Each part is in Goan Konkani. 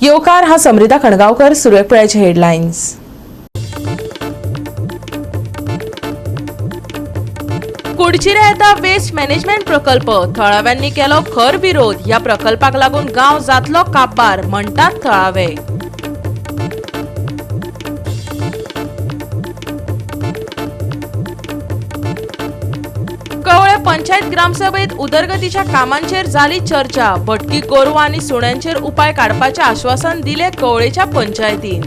येवकार हा समृता खणगांवकर. सुरवेक पळयाचे हेडलायन्स. कुडचिरे येता वेस्ट मॅनेजमेंट प्रकल्प, थळाव्यांनी केलो खर विरोध. ह्या प्रकल्पाक लागून गांव जातलो काबार म्हणटात थळावे. कवळे पंचायत ग्रामसभेत उदरगतीच्या कामांचेर जाली चर्चा. भटकी गोरवां आनी सुण्यांचेर उपाय काडपाचें आश्वासन दिलें कवळेच्या पंचायतीन.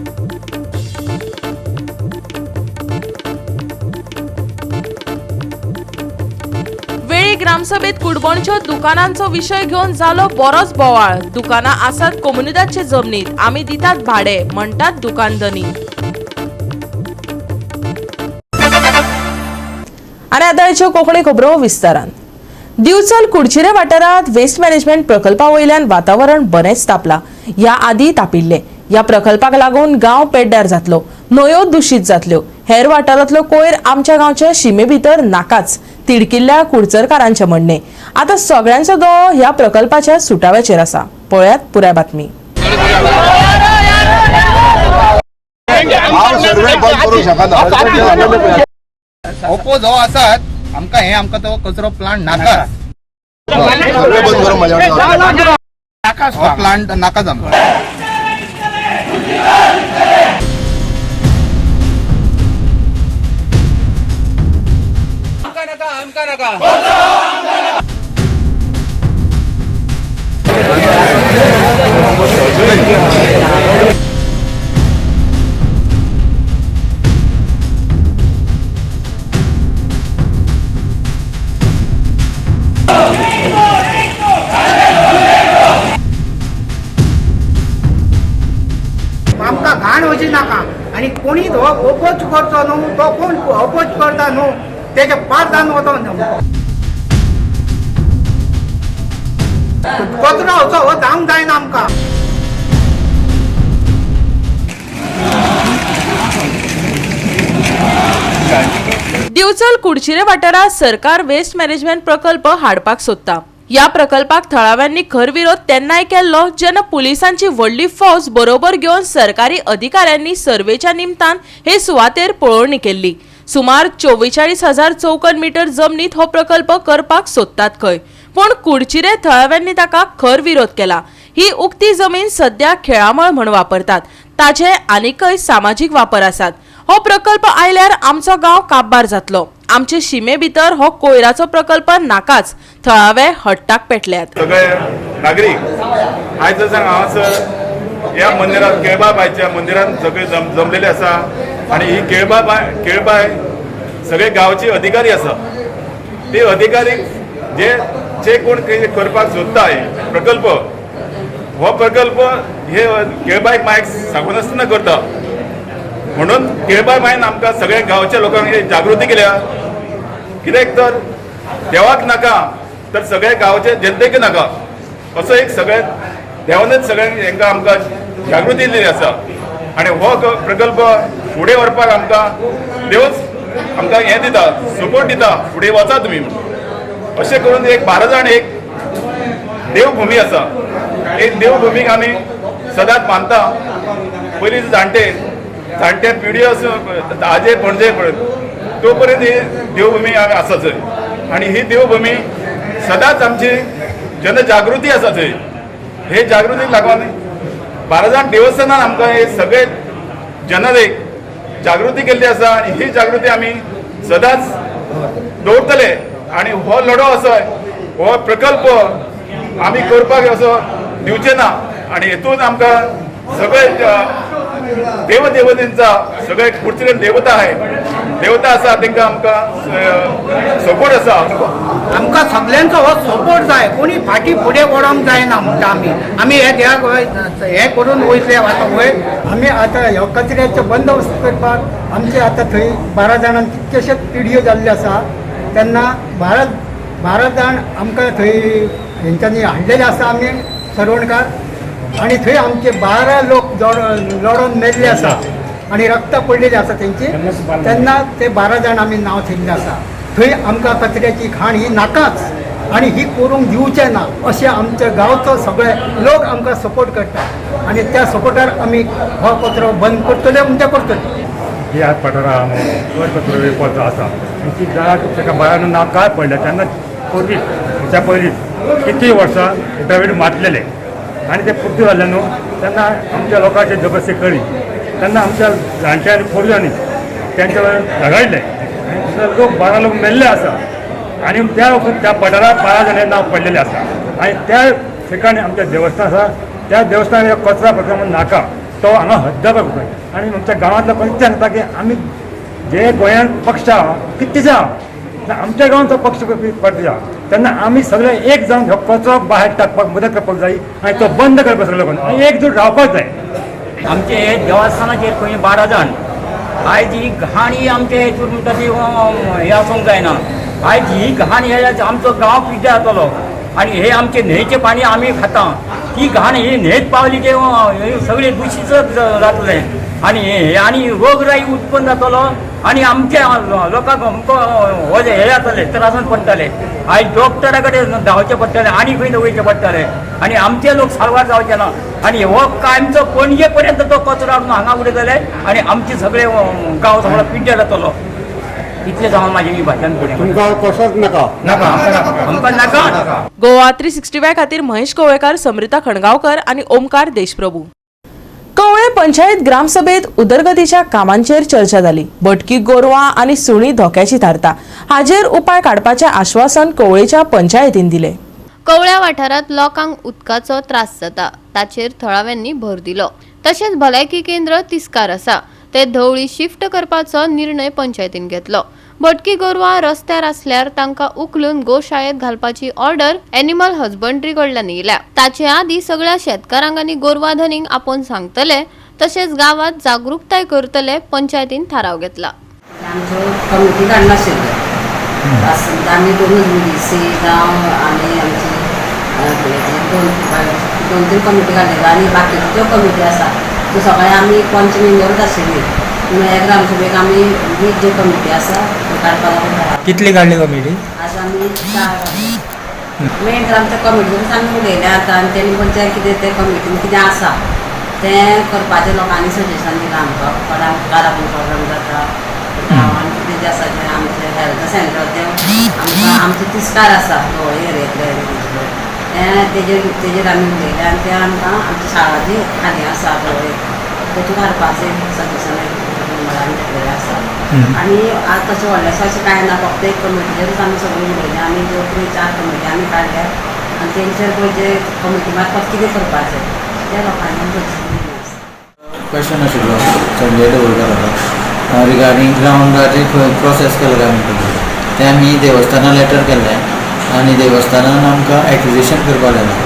वेळी ग्रामसभेत कुडबणच्या दुकानांचो विशय घेवन जालो बरोच बोवाळ. दुकानां आसात कोमुनिदादचे जमनीत, आमी दितात भाडे म्हणटात दुकानधनी. आनी आतां हाच्यो कोंकणी खबरो विस्तारान. दिवचल कुडचिरे वाठारांत वेस्ट मॅनेजमेंट प्रकल्पा वयल्यान वातावरण बरेंच तापलां. ह्या आदीं तापिल्लें. ह्या प्रकल्पाक लागून गांव पेड्ड्यार जातलो, न्हंयो दुशीत जातल्यो, हेर वाठारांतलो कोयर आमच्या गांवच्या शिमे भितर नाकाच, तिडकिल्ल्या कुडचरकारांचें म्हणणें. आतां सगळ्यांचो दोळो ह्या प्रकल्पाच्या सुटाव्याचेर आसा. पळयात पुराय बातमी. हांव सर्वे बंद करूंक शकना. ओपोज हो आसात आमकां, हे आमकां तो कचरो प्लांट नाका. सर्वे बंद करूंक म्हज्या वांगडा. हो प्लांट नाकाच आमकां. आमकां घाण वची नाका आनी कोणीच हो ओपोज करचो न्हू. तो कोण ओपोज करता न्हू तेजे पांच जावन वचोन कचरो असो हो जावंक जायना आमकां. दिवचल कुडचिरे वाठारात सरकार वेस्ट मॅनेजमेंट प्रकल्प हाडपाक सोदता. ह्या प्रकल्पाक थळाव्यांनी खर विरोध तेन्नाय केल्लो जेन्ना पुलिसांची व्हडली फौज बरोबर घेवन सरकारी अधिकाऱ्यांनी सर्वेच्या निमतान हे सुवातेर पळोवणी केल्ली. सुमार 44,000 चौखण मीटर जमनीत हो प्रकल्प करपाक सोदतात खंय, पूण कुडचिरे थळाव्यांनी ताका खर विरोध केला. ही उक्ती जमीन सध्या खेळामळ म्हूण वापरतात, ताचे आनीकय सामाजीक वापर आसात. हो प्रकल्प आयल्यार आमचो गांव काबार जातलो, आमचे शिमे भितर हो कोयराचो प्रकल्प नाकाच, थळावे हट्टाक पेटल्यात. सगळे नागरीक आयज जर हांगासर ह्या मंदिरात केळबाबायच्या मंदिरात सगळे जमलेले आसा आनी ही केळबाय सगळे गांवचे अधिकारी आसा. ते अधिकारी जे जे कोण कितें करपाक सोदता हे प्रकल्प, हो प्रकल्प हे केळबायक मायक सांगूनासतना करता. म्हणून केळबाय मायन आमकां सगळ्या गांवच्या लोकांक हे जागृती केल्या. कित्याक तर देवाक नाका तर सगळ्या गांवचे जनतेक नाका असो एक सगळे देवानच सगळ्यांक हेंकां आमकां जागृती दिल्ली आसा. आनी हो प्रकल्प फुडें व्हरपाक आमकां देवच आमकां हें दिता, सपोर्ट दिता, फुडें वचा तुमी म्हणून. अशें करून एक 12 जाण एक देवभुमी आसा. एक देवभुमीक आमी सदांच मानता. पयलीं जाणटे जाणटे पिढी आसूं आजे पणजे पर्यंत तो पर्यंत ही देवभुमी आमी आसा थंय. आनी ही देवभुमी सदांच आमची जनजागृती आसा थंय. हे जागृतीक लागून 12 जाण देवस्थानान आमकां हे सगळे जनतेक जागृती केल्ली आसा. आनी ही जागृती आमी सदांच दवरतले. आनी हो लढो असो हो प्रकल्प आमी करपाक असो दिवचे ना. आनी हेतून आमकां सगळे देवदेवतेंचा सगळे कुडचडे देवता आहे, देवता आसा, तांकां आमकां सपोर्ट आसा. आमकां सगल्यांचो हो सपोर्ट जाय. कोणी फाटीं फुडें वडोंक जायना म्हणटा. आमी आमी हे देवाक हे करून वयतले आतां वयर. आमी आतां ह्यो कचऱ्याचो बंदोबस्त करपाक आमचे आतां थंय 12 जाणांक कितकेशेच पिढयो जाल्ल्यो आसा. तेन्ना 12 जाण आमकां थंय हेंच्यांनी हाडलेले आसा आमी सरवणकार. आनी थंय आमचे 12 लोक लडोन मेल्ले आसा आनी रक्त पडलेले आसा तेंची. तेन्ना ते 12 जाण आमी नांव थेयल्लें आसा. थंय आमकां कचऱ्याची घाण ही नाकाच आनी ही करूंक दिवचें ना अशें आमच्या गांवचो सगळे लोक आमकां सपोर्ट करता. आनी त्या सपोर्टार आमी हो कचरो बंद करतले म्हणजे करतले. ह्या पठारा चड कचरो वेपार आसा आनी ती जाग ताका बाळांनो नांव काय पडलें तेन्ना पूर्वी त्या पयलीं कितलीं वर्सां द्रवीड मातलेले आनी ते पुर्ती जाल्ले न्हू तेन्ना आमच्या लोकांचे जबरदस्ती करी तेन्ना आमच्या जाणट्यांनी पुर्वजांनी तेंच्या वेळार झगडले आनी लोक 12 लोक मेल्ले आसा आनी त्या वखत त्या पठाराक 12 जाणांचें नांव पडलेलें आसा आनी त्या ठिकाणी आमचें देवस्थान आसा त्या देवस्थान कचरा प्रकार म्हणून नाका तो हांगा हद्द करपाक जाय. आनी आमच्या गांवांतलो कोणीच सांगता की आमी जे गोंयांत पक्ष आहा कितले आहा आमच्या गांवांत तो पक्ष पडटा तेन्ना आमी सगळे एक जावन हो कचरो भायर टाकपाक मदत करपाक जाय आनी तो बंद करपाक सगळे लोकांनी आनी एकजूट रावपाक जाय. आमचे हे देवस्थानाचेर खंय 12 जाण आयज ही घाण ही आमचे हेतूर म्हणटा ती हे आसूंक जायना. आयज ही घाण हे आमचो गांव पिड्ड्यार जातलो आनी हे आमचे न्हंयचें पाणी आमी खाता ती घाण ही न्हंयेत पावली की सगळें दुशीत जातलें आनी हे आनी रोगराई उत्पन्न जातलो आनी आमच्या लोकांक अमको हो हे जातले त्रासान पडटले. आयज डॉक्टरा कडेन धांवचें पडटलें आनी खंय वयचें पडटलें आनी आमचे लोक साल्वार जावचे ना. आनी हो कायमचो पणजे पर्यंत तो कचरो हाडून हांगा उडयतले आनी आमचे सगळे गांव सगळो पिड्ड्यार जातलो. इतलें जावन म्हाजें भाशण फुडें. तुमकां कसोच नाका नाका आमकां नाका. गोवा 365 खातीर महेश कोवेकार, समृता खणगांवकर आनी ओमकार देशप्रभू. कवळे पंचायत ग्रामसभेत उदरगतीच्या कामांचेर चर्चा जाली. भटकी गोरवां आनी सुणी धोक्याची थारता हाजेर उपाय काडपाचें आश्वासन कवळेच्या पंचायतीन दिलें. कवळ्या वाठारांत लोकांक उदकाचो त्रास जाता ताचेर थळाव्यांनी भर दिलो. तशेंच भलायकी केंद्र तिस्कार आसा ते धवळी शिफ्ट करपाचो निर्णय पंचायतीन घेतलो. भटकी गोरवां रस्त्यार आसल्यार तांकां उखलून गोशाळेंत घालपाची ऑर्डर एनिमल हजबंड्री कडल्यान येयल्या. ताचे आदीं सगळ्या शेतकारांक आनी गोरवां धनींक आपोवन सांगतले तशेंच गांवांत जागृताय करतले पंचायतीन थाराव घेतला. आमच्यो कमिटी काडनाशिल्ल्यो आमी दोनूच बी सी जावं आनी आमची दोन तीन कमिटी काडलेल्यो आनी बाकीच्यो ज्यो कमिटी आसा त्यो सगळे आमी पंच मेंबरूच आशिल्ली. पूण ह्या ग्रामसभेक आमी 20 ज्यो कमिटी आसा त्यो काडपाक लागून. कितली काडली कमिटी? आज आमी 4 मेन तर आमच्या कमिटीचेरूच आमी उलयले आतां आनी तेणी पण जें कितें तें कमिटीन कितें आसा तें करपाचें लोकांनी सजेशन दिलां आमकां. कोणाक प्रोब्लम जाता गांवांत कितें जें आसा तें आमचें हेल्थ सेंटर तें आमकां आमचें तिस्कार आसा धवळे एरियेंतलें तें तेजेर आमी उलयले आनी तें आमकां आमची शाळा जी खाली आसा धवळे तेतूंत हाडपाचें सजेशन मेंबरांनी दिल्लें आसा. आनी आतां तशें व्हडलेंशें अशें कांय ना, फक्त एक कमिटीचेरूच आमी सगळीं उलयलें. आमी 2 3 4 कमिटी आमी काडल्या आनी तेंचेर पळय जे कमिटी मार्फत कितें करपाचें तें लोकांनी सजेशन दिल्लें आसा. क्वेश्चन आशिल्लो संजय ढवळकाराचो रिगार्डींग ग्रावंडाचे खंय प्रोसेस केलो काय म्हणटा तें आमी देवस्थाना लेटर केल्लें आनी देवस्थानान आमकां एक्विजिशन करपाक लायलां.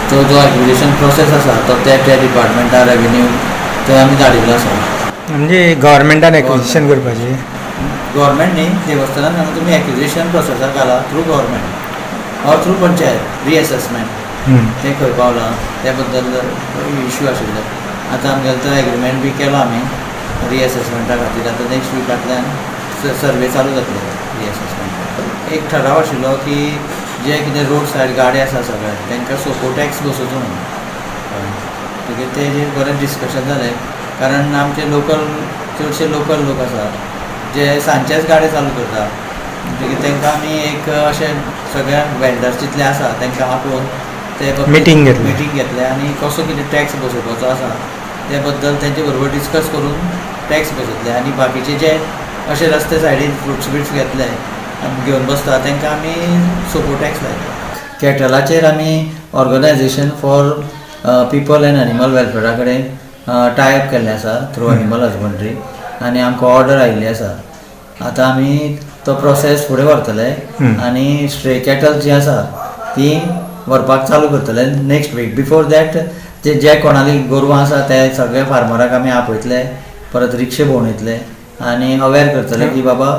तो जो एक्विजिशन प्रोसेस आसा तो त्या त्या डिपार्टमेंटा रेवेन्यू थंय आमी धाडिल्लो आसा. म्हणजे गव्हर्मेंटान एक्विजिशन करपाचें? गव्हर्मेंट न्ही, देवस्थानान सांगता तुमी एक्विजिशन प्रोसेसार घाला through government or through panchayat reassessment. तें खंय पावलां त्या बद्दल इश्यू आशिल्ले. आतां आमगेलो तो एग्रीमेंट बी केलो आमी रिएसेसमेंटा खातीर. आतां नेक्स्ट विकांतल्यान सर्वे चालू जातले रिएसेसमेंट. एक ठराव आशिल्लो की जे कितें रोड सायड गाडी आसा सगळे तांकां सोपो टॅक्स बसोवचो म्हणून. मागीर तेजेर बरें डिस्कशन जालें कारण आमचे लोकल चडशे लोकल लोक आसा जे सांजचेच गाडी चालू करता म्हणटकीर तांकां आमी एक अशें सगळ्या वेंडर्स जितले आसा तांकां आपोवन ते मिटींग घेतली. मिटींग घेतले आनी कसो कितें टॅक्स बसोवपाचो आसा ते बद्दल तेंचे बरोबर डिस्कस करून टॅक्स बसयतले आनी बाकीचे जे अशे रस्ते सायडीन फ्रुट्स बिट्स घेतले आनी घेवन बसता तांकां आमी सोपो टॅक्स लायता. कॅटलाचेर आमी organisation for people and animal वेलफेरा कडेन टाय अप केल्लें आसा थ्रू एनिमल हजबंड्री आनी आमकां ऑर्डर आयिल्ली आसा. आतां आमी तो प्रोसेस फुडें व्हरतले आनी स्ट्रे कॅटल जी आसा ती व्हरपाक चालू करतले नेक्स्ट वीक. बिफोर that जे जे कोणाली गोरवां आसा ते सगळे फार्मराक आमी आपयतले, परत रिक्षे भोंवयतले आनी अवेर करतले की बाबा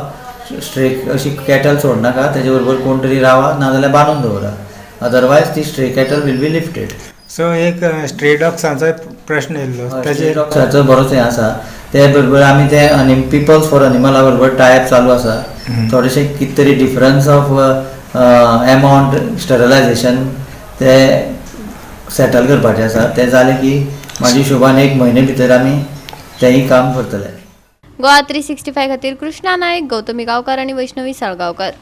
स्ट्रे अशी कॅटल सोडनाका, तेजे बरोबर कोण तरी रावा नाजाल्यार बांदून दवरा, अदरवायज ती stray cattle will be lifted. So एक स्ट्रे डॉग्सांचो प्रश्न येयल्लो स्ट्रे डॉग्साचो बरोच हें आसा. ते बरोबर आमी ते पिपल्स फॉर एनिमला बरोबर टायप चालू आसा. थोडेशे कितें तरी डिफरन्स ऑफ एमावंट स्टरलायजेशन ते सेटल करपाचें आसा. तें जालें की म्हाज्या हिशोबान एक म्हयने भितर आमी तेंय काम करतले. गोवा 365 खातीर कृष्णा नायक, गौतमी गांवकार आनी वैष्णवी साळगांवकार.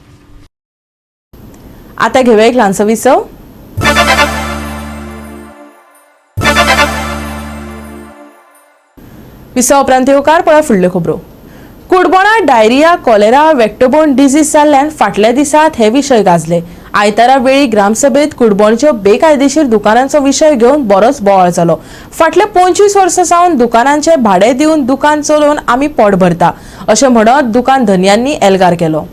आता घेऊया एक ल्हानसो विसव. विसव उपरांत येवकार पळय फुडल्यो खबरो. कुडबोणा डायरिया, कॉलेरा, वेक्टोबोन डिजीज जाल्ल्यान फाटल्या दिसात हे विशय गाजले. आयतारा वेळी ग्रामसभेत कुडबोणच्यो बेकायदेशीर दुकानांचो विशय घेवन बरोच बोवाळ जालो. फाटल्या 25 वर्सां सावन दुकानांचे भाडें दिवन दुकान चलोवन आमी पोट भरता अशें म्हणत दुकान धनयांनी एल्गार केलो.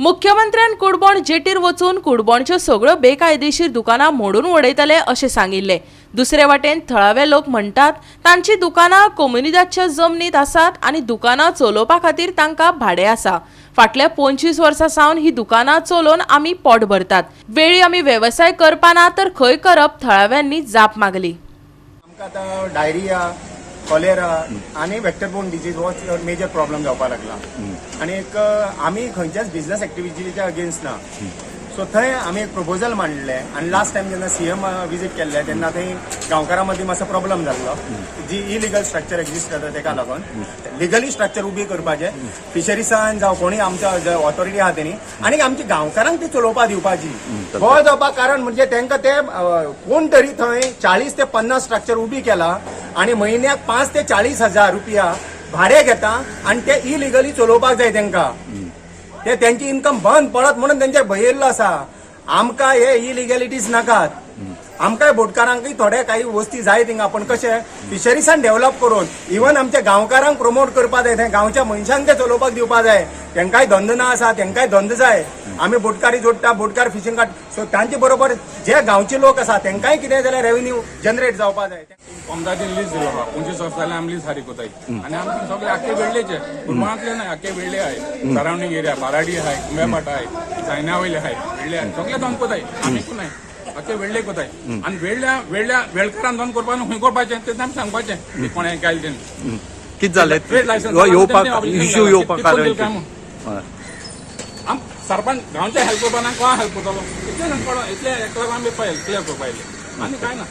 मुख्यमंत्र्यान कुडबोण जेटीर वचून कुडबोणच्यो सगळ्यो बेकायदेशीर दुकानां मोडून उडयतले अशें सांगिल्लें. दुसरे वाटेन थळावे लोक म्हणटात तांची दुकानां कोमुनिदादच्या जमनीत आसात आनी दुकानां चलोवपा खातीर तांकां भाडें आसा. फाटल्या 25 वर्सां सावन ही दुकानां चलोवन आमी पोट भरतात. वेळी आमी वेवसाय करपा ना तर खंय करप, थळाव्यांनी जाप मागली. आमकां आतां डायरिया, कॉलेरा आनी वेक्टरबोर्न डिजीज हो मेजर प्रॉब्लम जावपाक लागला आनी एक आमी खंयच्याच बिझनस एक्टिविटीच्या अगेन्स्ट ना. सो थंय आमी एक प्रपोजल मांडलें आनी लास्ट टायम जेन्ना सीएम विजीट केल्ले तेन्ना थंय गांवकारां मदीं मातसो प्रॉब्लम जाल्लो, जी इलिगल स्ट्रक्चर एक्झिस्ट जाता तेका लागून लिगली स्ट्रक्चर उबी करपाचें फिशरीसान जावं कोणी आमच्या ऑथॉरिटी आहा तेणी आनी आमच्या गांवकारांक ती चलोवपाक दिवपाची. गोवा जावपाक कारण म्हणजे तांकां ते कोण तरी थंय 40 ते 50 स्ट्रक्चर उबी केला आनी म्हयन्याक 5 ते 40 हजार रुपया भाडें घेता आनी ते इलिगली चलोवपाक जाय तांकां. ते त्यांची इन्कम बंद पडत म्हणून तेंचेर भंय येयल्लो आसा. आमकां हे इलिगॅलिटीज नाकात. आमकांय बोटकारांकय थोडे काही वस्ती जाय थिंगा, पूण कशें फिशरीसान डेव्हलप करून इवन आमच्या गांवकारांक प्रमोट करपाक जाय, थंय गांवच्या मनशांक ते चलोवपाक दिवपाक जाय. तांकांय धंदो ना आसा, तांकांय धंदो जाय. आमी बोटकारी जोडटा, बोटकार फिशींग काड, सो तांचे बरोबर जे गांवचे लोक आसा तांकांय कितें जाल्यार रेवेन्यू जनरेट जावपाक जाय. कोमदादीन लीज दिलो आहा, 25 वर्सां जाले आमी लीज फारीक कोताय आनी आमचे सगळे आख्खे वेळ्ळेचे, कुडबोणांतले न्हय, आख्खे वेळ्ळे आहाय, सरावंडींग एरिया बाराडी आहाय, कुंब्यापाट आहाय, चायना वयले आहाय, वेळ्ळे आहाय, सगळे धंदो कोताय आमी कोनाय, आख्खे वेळ्ळे कोताय. आनी वेळ्ळ्या वेळ्ळ्या वेळकारान धंदो करपा न्हू, खंय करपाचें तें आमी सांगपाचें कोणें कायल तें. कितें जालें ट्रेड लायसन्स येवपाक इश्यू येवपाक कारण आम सरपंच गांवचे हेल्प करपा ना, कोण हेल्प करतलो इतलें कोण इतलें एकला आमी पळय क्लियर करपा येयले आनी कांय ना.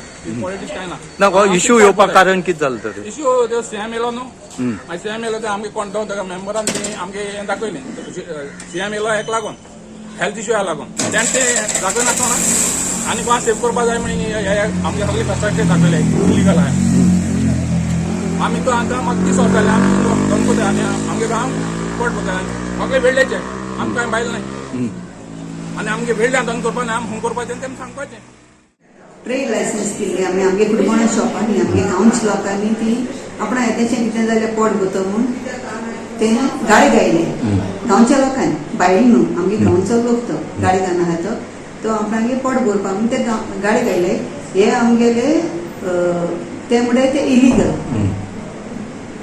पॉलिटिक्स कांय ना. ना इश्यू येवपाक कारण कितें जालें तर? इश्यू त्यो सीएम येयलो न्हू, मागीर सीएम येयलो ते आमगे कोण तो ताका मेंबरान ती आमगे हें दाखयलें. सीएम येयलो हेका लागून हेल्थ इश्यू लागून तेणें तें दाखयनासतना आनी कोणा सेव करपा जाय म्हण आमगे सगळे कन्स्ट्रक्शन दाखयले इलिगल आहा. आमी तो आतां म्हाका 30 वर्सां जालीं आमी धंदो कोताय आनी आमगे गांव पोट भरता, सगळे वेळ्ळेचे, आमकां कांय बायल न्हय आनी आमगे वेळ्ळ्यान धंदो करपा ना, आमी खंय करपाचें तें सांगपाचें. ट्रेड लायसन्स दिल्ली आमी आमगे कुडबोणा शॉपांनी आमगे गांवच्या लोकांनी ती आपणा येदेचें कितें जाल्यार पोट भरता म्हूण ते गाळी गायले गांवच्या लोकांनी, भायली न्हू, आमगे गांवचो लोक तो गाळी घालना आहा तो तो आपणागे पोट भरपाक म्हूण ते गाळी गायले. हे आमगेले ते म्हणल्यार ते इलिगल,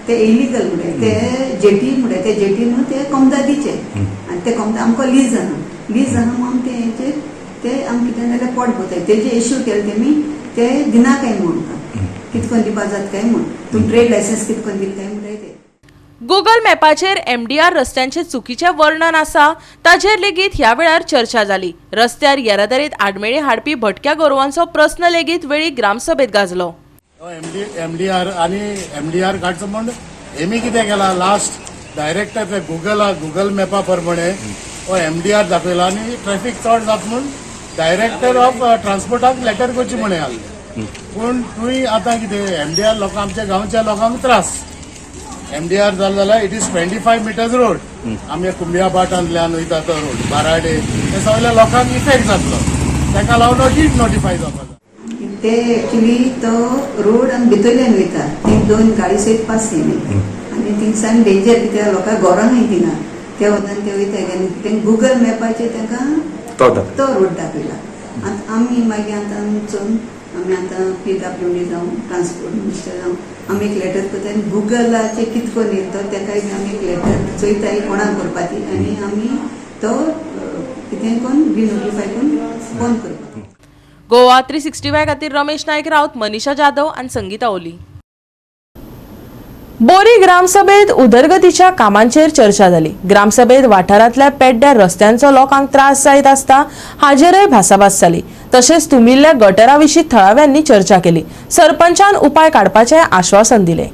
ते इलिगल म्हणल्यार ते जेटी म्हणल्यार ते जेटी न्हू, ते कोमदादीचे आनी ते कोमदा आमकां लीज आहा, लीज आहा म्हूण आमी ते हेचेर ते आमकां कितें जाल्यार पोट भरताय. तेजे इश्यू केले तेमी ते दिना काय म्हूण आमकां कितें करून दिवपा जाता काय म्हूण, तुमी ट्रेड लायसन्स कितें करून दिले काय म्हणटाय ते. गुगल मॅपाचेर एमडीआर रस्त्यांचे चुकीचें वर्णन आसा ताचेर लेगीत ह्या वेळार चर्चा जाली. रस्त्यार येरादारीत आडमेळी हाडपी भटक्या गोरवांचो प्रस्न लेगीत वेळी ग्रामसभेत गाजलो. एमडीआर आनी एमडीआर काडचो म्हण हेमी कितें केला लास्ट डायरेक्टर ते गुगल मॅपा प्रमाणे हो एमडीआर दाखयला आनी ट्रॅफिक चड जात म्हूण डायरेक्टर ऑफ ट्रान्सपोर्टाक लेटर करची म्हणे आहले. पूण तुवें आतां कितें एमडीआर लोकांक आमच्या गांवच्या लोकांक त्रास. एमडीआर जालें जाल्यार it is 25 meters road, आमगे कुंबिया भाटांतल्यान वयता तो रोड बाराडे ते सगल्या लोकांक इफेक्ट जातलो, ताका लागून हीट नोटिफाय जावपाक. ते एक्चुली तो रोड आनी भितरल्यान वयता, ती दोन गाडी सयत पास जायना आनी थिंगसान डेंजर कित्याक लोकांक गोरां आहाय थिंगा, त्या वतान ते वयता आनी ते गुगल मॅपाचेर तांकां तो रोड दाखयला. आतां आमी मागीर आतां वचून आमी आतां PWD जावं ट्रान्सपोर्ट मिनिस्टर जावं आमी एक लेटर करता आनी गुगलाचेर कितें करून येता तो तेकाय बी आमी एक लेटर चोयताय कोणाक करपा ती आनी आमी तो कितें करून डिनोटिफाय करून बंद करपा. गोवा 365 खातीर रमेश नायक राऊत, मनीषा जाधव आनी संगीता ओली. बोरी ग्रामसभेत उदरगतीच्या कामांचेर चर्चा जाली. ग्रामसभेत वाठारांतल्या पेड्ड्या रस्त्यांचो लोकांक त्रास जायत आसता हाजेरय भासाभास जाली. तशेंच तुमिल्ल्या गटरा विशीं थळाव्यांनी चर्चा केली. सरपंचान उपाय काडपाचें आश्वासन दिलें.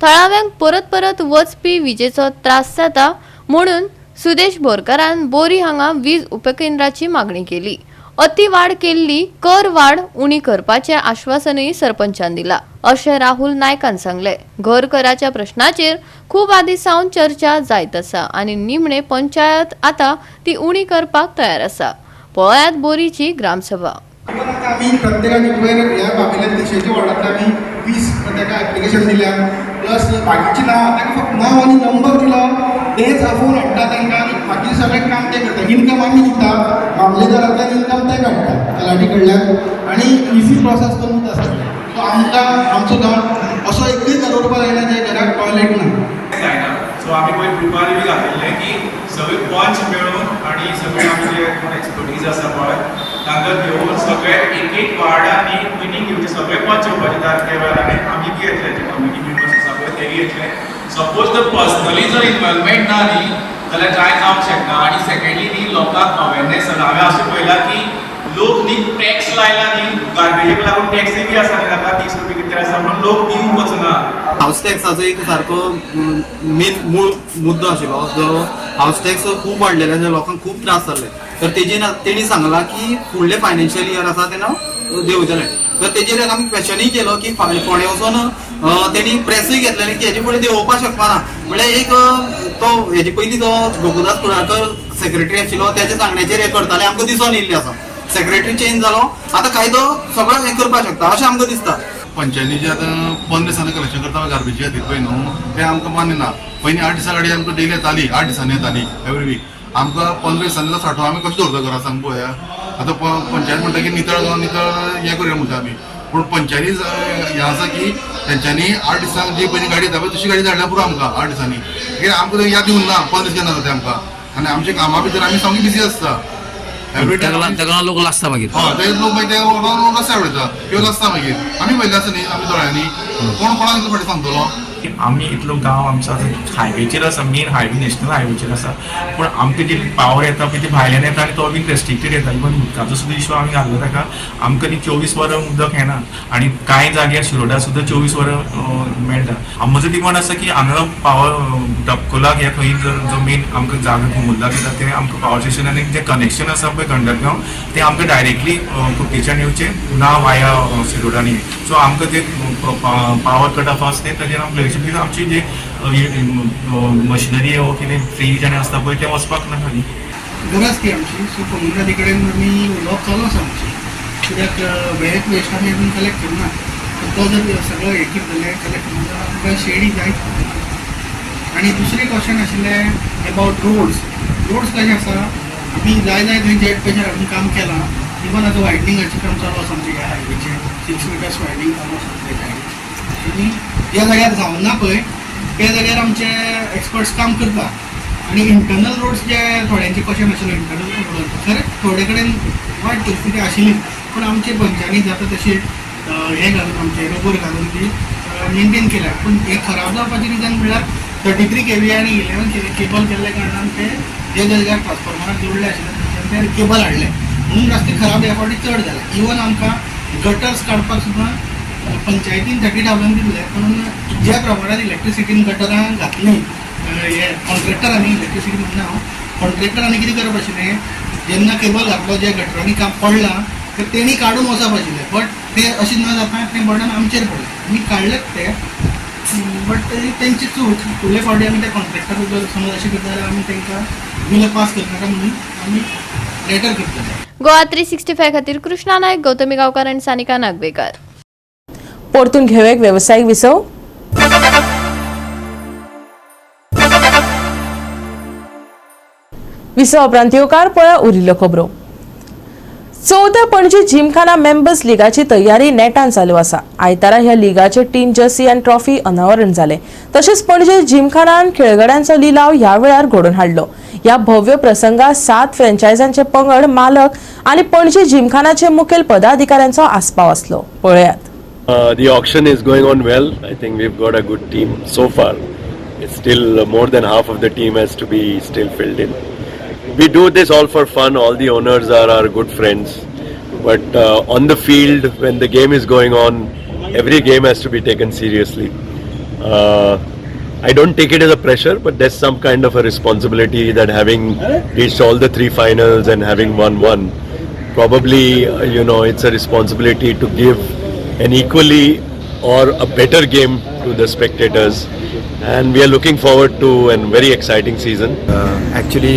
थळाव्यांक परत परत वचपी विजेचो त्रास जाता म्हणून सुदेश बोरकारान बोरी हांगा वीज उपकेंद्राची मागणी केली. अति वाड केल्ली कर वाड उणी करपाचें आश्वासनूय सरपंचान दिला अशें राहुल नायकान सांगलें. घर कराच्या प्रश्नाचेर खूब आदीं सावन चर्चा जायत आसा आनी निमणे पंचायत आतां ती उणी करपाक तयार आसा. पळयात बोरीची ग्रामसभा. आमी प्रत्येकान वयर ह्या बाबेल्या दिशेच्या वॉर्डांतल्या आमी 20 ताका एप्लिकेशन दिल्या, प्लस बाकीची नांवां ताका फक्त नांव आनी नंबर दिलो तेच आफोवन हाडटा तांकां आनी बाकी सगळें काम ते करता. इनकम आमी दिता, मामलेदारांतल्यान इनकम ते काडटा तलाठी कडल्यान आनी इजी प्रोसेस करून दिता सगळें. सो आमकां आमचो गांव असो एकूय दवरपाक जायना जे घराक टॉयलेट ना. जायना. सो आमी पयर ग्रुपार बी घातिल्लें की सगळे पंच मेळून आनी सगळे आमचे कोण एक्सपर्टीज आसा पळय तांकां घेवन सगळे एक एक वार्डांनी मिटींग घेवची, सगळे पंच येवपाचे त्या वेळार आनी आमी बी येतले, जे कमिटी मेंबर्स आसा पळय ते बी येतले. सपोज जर पर्सनली जर इनवॉल्वमेंट ना न्ही जाल्यार कांय जावंक शकना. आनी सेकेंडली न्ही लोकांक अवेरनेस जाता. हांवें अशें पळयलां की लोक न्ही टॅक्स लायला न्ही गार्बेजीक लागून टॅक्सी बी आसा न्ही ताका 30 रुपया कितें आसा म्हणून लोक दिवंक वचना. हावस टॅक्साचो एक सारको मेन मूळ मुद्दो आशिल्लो जो हावस टॅक्स खूब वाडलेले, जे लोकांक खूब त्रास जाल्ले. तर तेजेर तेणी सांगलां की फुडले फायनान्शियल इयर आसा तेन्ना देंवतले. तर तेजेर आमी क्वेशनूय केलो की फोंडे वचोन तेणी प्रेसूय घेतलेले की हेजे फुडें देंवोवपाक शकपाना. म्हणल्यार एक तो हेजे पयलीं जो गोकुलदास कुडाळकर सेक्रेटरी आशिल्लो तेच्या सांगण्याचेर हें करताले आमकां दिसून येयल्लें आसा. सेक्रेटरी चेंज जालो, आतां कायदो सगळो हें करपाक शकता अशें आमकां दिसता. पंचायतीचे आतां 15 दिसांनी कलेक्शन करता गार्बेजी खातीर पळय न्हू तें आमकां मान्य ना. पयलीं 8 दिसां गाडी आमकां डेली येताली, 8 दिसांनी येताली एवरी वीक. आमकां 15 दिसांनी साठो आमी कशें दवरता घरा सांग पळोवया. आतां पंचायत म्हणटा की नितळ गांव नितळ हें करुया म्हणटा आमी, पूण पंचायती हें आसा की तेंच्यांनी 8 दिसांक जी पयलीं गाडी येता पळय तशी गाडी धाडल्या पुरो आमकां 8 दिसांनी. कित्याक आमकां याद दिवंक ना 15 दीस केन्ना जाता आमकां आनी आमच्या कामा भितर आमी सामकी बिजी आसता. ताका लोक लासता मागीर. हय, ते लोक मागीर ते रस्त्यार वयता किंवा लासता मागीर. आमी पळयल्ले आसा न्ही आमी दोळ्यांनी, कोण कोणाक फाटीं सांगतलो. आमी इतलो गांव आमचो आतां हायवेचेर आसा, मेन हायवे नॅशनल हायवेचेर आसा, पूण आमकां जी पावर येता पळय ती भायल्यान येता आनी तो बीन रेस्ट्रिक्टेड येता. इवन उदकाचो सुद्दां इशू आमी घाल्लो ताका, आमकां न्ही 24 वरां उदक येना आनी कांय जाग्यार शिरोडा सुद्दां 24 वरां मेळटा. म्हजो डिमांड आसा की हांगा पावर टपकोलाक ह्या खंय जर जो मेन आमकां जागा घुमुल्ला दिता तें आमकां पावर स्टेशन आनी जें कनेक्शन आसा पळय गंडरगांव तें आमकां डायरेक्टली कुट्टीच्यान येवचें ना वाया शिरोडा न्ही. सो आमकां जें पावर कट ऑफ आसा तें ताजेर आमकां कित्याक आमची जे मशिनरी वो कितें फ्रीज आनी आसता पळय तें वचपाक नाका न्ही. गरज ती आमची. सो कोमुनिदादी कडेन आमी उलोवप चालू आसा आमचें, कित्याक वेट वेस्ट आमी अजून कलेक्ट करुना. तो जर सगळो हें करतले कलेक्ट करून जाल्यार आमकां शेडी जायत. आनी दुसरें क्वेश्चन आशिल्लें अबावट रोड्स. रोड्स कशें आसा, आमी जाय जाय थंय जेट प्रेशर हाडून काम केलां. इवन आतां वायडनिंगाचें काम चालू आसा आमचें ह्या हायवेचें, 6 मिटर्स वायडनींग चालू आसा आमच्या हायवेचें. आनी ज्या जाग्यार जावना पळय त्या जाग्यार आमचे एक्सपर्ट्स काम करता. आनी इंटरनल रोड्स जे थोड्यांचे क्वेश्चन आशिल्ले इंटरनल रोडांचो, खरें थोडे कडेन वायट परिस्थिती आशिल्ली, पूण आमचे पंचांनी जाता तशें हें घालून आमचे रबर घालून ती मेनटेन केल्या. पूण हें खराब जावपाचें रिजन म्हणल्यार 33 kV आनी 11 kV cable केल्ल्या कारणान ते जे जाग्यार ट्रान्सफॉर्मराक जोडले आशिल्ले थंयच्यान ते केबल हाडले म्हणून रस्ते खराब ह्या फावटी चड जाले. इवन आमकां गटर्स काडपाक सुद्दां पंचायतीन 30,000 दिल्ले, पूण ज्या प्रमाणान इलेक्ट्रिसिटीन गटरां घातलीं हे कॉन्ट्रॅक्टरांनी, इलेक्ट्रिसिटी म्हणना हांव, कॉन्ट्रॅक्टरांनी कितें करप आशिल्लें, जेन्ना केबल घातलो जे गटरांनी काम पडलां तर तेणी काडून वचप आशिल्लें, बट तें अशें न जाता तें बर्डन आमचेर पडलें. आमी काडलेच ते, बट तेंची चूक. फुडले फावटी आमी त्या कॉन्ट्रॅक्टर जर समज अशें करता जाल्यार आमी तांकां बिलां पास करनाका म्हणून आमी लेटर करतले. गोवा 365 खातीर कृष्णा नायक, गौतमी गांवकार आनी सानिका नागवेकर. परतून घेवक वेवसायीक विसव. विसव उपरांत येवकार पळय उरिल्ल्यो खबरो. चवथ्या पणजी जिमखाना मेंबर्स लिगाची तयारी नेटान चालू आसा. आयतारा ह्या लिगाचे टीम जर्सी आनी ट्रॉफी अनावरण जालें. तशेंच पणजे जिमखानान खेळगड्यांचो लिलाव ह्या वेळार घडोवन हाडलो. ह्या भव्य प्रसंगात सात फ्रँचायझांचे पंगड मालक आनी पणजी जिमखानाचे मुखेल पदाधिकाऱ्यांचो आस्पाव आसलो. पळयात. The auction is going on well. I think we've got a good team so far. It's still more than half of the team has to be still filled in. We do this all for fun. All the owners are our good friends. But on the field, when the game is going on, every game has to be taken seriously. I don't take it as a pressure, but there's some kind of a responsibility that having reached all the three finals and having won one, probably it's a responsibility to give an equally or a better game to the spectators, and we are looking forward to a very exciting season. Actually,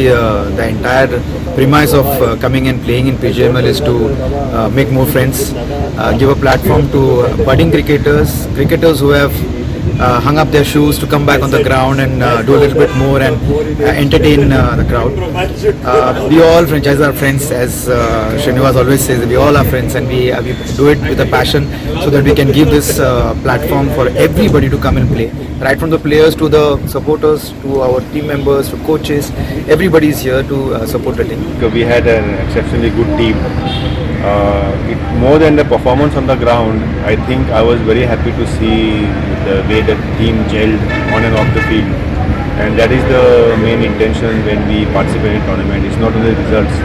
the entire premise of coming and playing in PGML is to make more friends, give a platform to budding cricketers, cricketers who have hung up their shoes to come back on the ground and do a little bit more and entertain the crowd. We all franchise are friends, as Srinivas always says. We all are friends, and we do it with a passion so that we can give this platform for everybody to come and play. Right from the players to the supporters to our team members to coaches, everybody is here to support the team. We had an exceptionally good team. More than the performance on the ground, I think I was very happy to see the way the team gelled on and off the field. And that is the main intention when we participate in tournament. It's not only the results,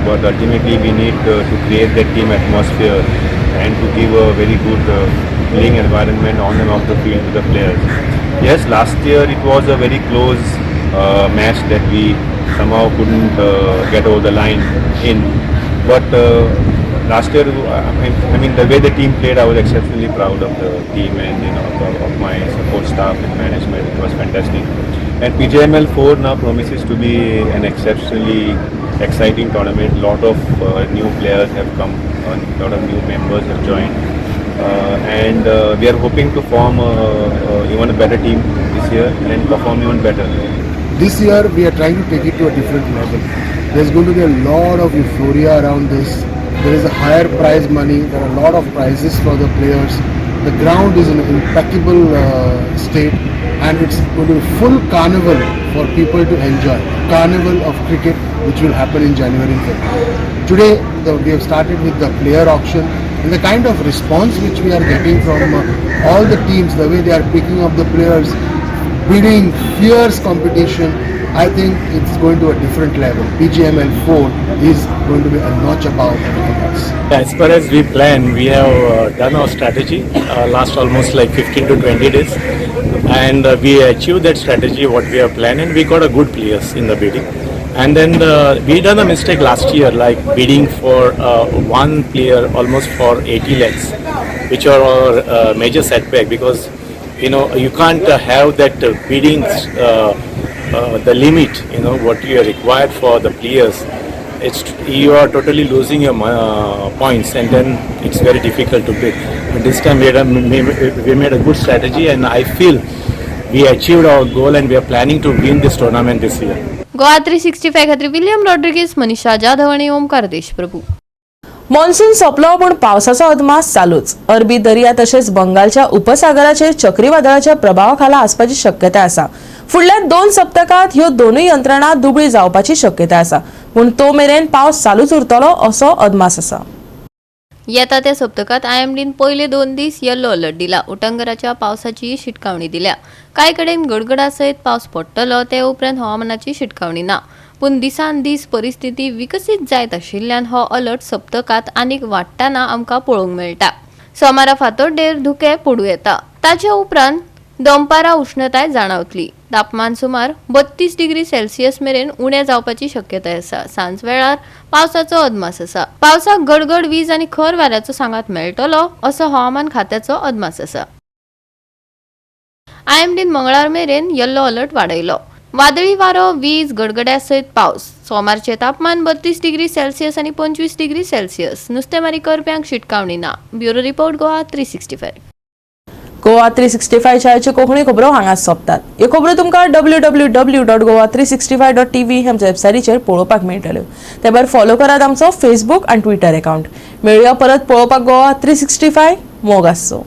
but ultimately we need to create that team atmosphere and to give a very good playing environment on and off the field to the players. Yes, last year it was a very close match that we somehow couldn't get over the line in. But last year, I mean, the way the team played, I was exceptionally proud of the team and of my support staff and management. It was fantastic. And PJML 4 now promises to be an exceptionally exciting tournament. Lot of new players have come, a lot of new members have joined. And we are hoping to form even a better team this year and perform even better. This year we are trying to take it to a different level. There's going to be a lot of euphoria around this. There is a higher prize money. There are a lot of prizes for the players. The ground is in an impeccable state, and it's going to be full carnival for people to enjoy. Carnival of cricket, which will happen in January and February. Today, we have started with the player auction, and the kind of response which we are getting from all the teams, the way they are picking up the players, bidding, fierce competition, I think it's going to a different level. PGML 4 is going to be a notch above everything else. As far as we plan, we have done our strategy last almost like 15 to 20 days, and we achieved that strategy what we have planned, and we got a good players in the bidding. And then we done a mistake last year, like bidding for one player almost for 80 lakhs, which are our major setback, because you can't have that bidding the limit what you are required for the players. It's you are totally losing your points, and then it's very difficult to bid. But this time we made a good strategy, and I feel we achieved our goal, and we are planning to win this tournament this year. Goa 365 खातीर विलियम रॉड्रिगीज, मनीषा जाधव आणि ओमकार देशप्रभू. मॉन्सून सोंपलो, पूण पावसाचो अदमास चालूच. अरबी दर्या तशेंच बंगालच्या उपसागराचेर चक्रीवादळाच्या प्रभावा खाला आसपाची शक्यताय आसा. फुडल्या 2 सप्तकात ह्यो दोनूय यंत्रणा दुबळी जावपाची शक्यताय आसा, पूण तो मेरेन पावस चालूच उरतलो असो अदमास आसा. येता त्या सप्तकात आयएमडीन पयले 2 दीस येल्लो अलर्ट दिला. उटंगराच्या पावसाची शिटकावणी दिल्या. कांय कडेन गडगडा सयत पावस पडटलो. ते उपरांत हवामानाची शिटकावणी ना, पूण दिसान दीस परिस्थिती विकसीत जायत आशिल्ल्यान हो अलर्ट सप्तकात आनीक वाडटना आमकां पळोवंक मेळटा. सोमारा फांतोड्डेर धुकें पडूं येता. ताचे उपरांत दनपारां उश्णताय जाणावतली. तापमान सुमार 32 डिग्री सेल्सियस मेरेन उणें जावपाची शक्यताय आसा. सांज वेळार पावसाचो अदमास आसा. पावसाक गडगड, वीज आनी खर वाऱ्याचो सांगात मेळटलो असो हवामान खात्याचो अदमास आसा. आयएमडीन मंगळार मेरेन येल्लो अलर्ट वाडयलो. वादळी वारो, वीज, गडगड्या सयत पावस. सोमारचे तापमान 32 डिग्री सेल्सियस आनी 25 डिग्री सेल्सियस. नुस्तेमारी करप्यांक शिटकावणी ना. Bureau report, Goa 365. Goa 365 चॅनलच्यो Konkani खबरो हांगाच सोंपतात. ह्यो खबरो तुमकां www.goa365.tv ह्या आमच्या वेबसायटीचेर पळोवपाक मेळटल्यो. ते भायर फॉलो करात आमचो फेसबूक आनी ट्विटर अकाउंट. मेळुया परत पळोवपाक गोवा 365. मोग आसचो.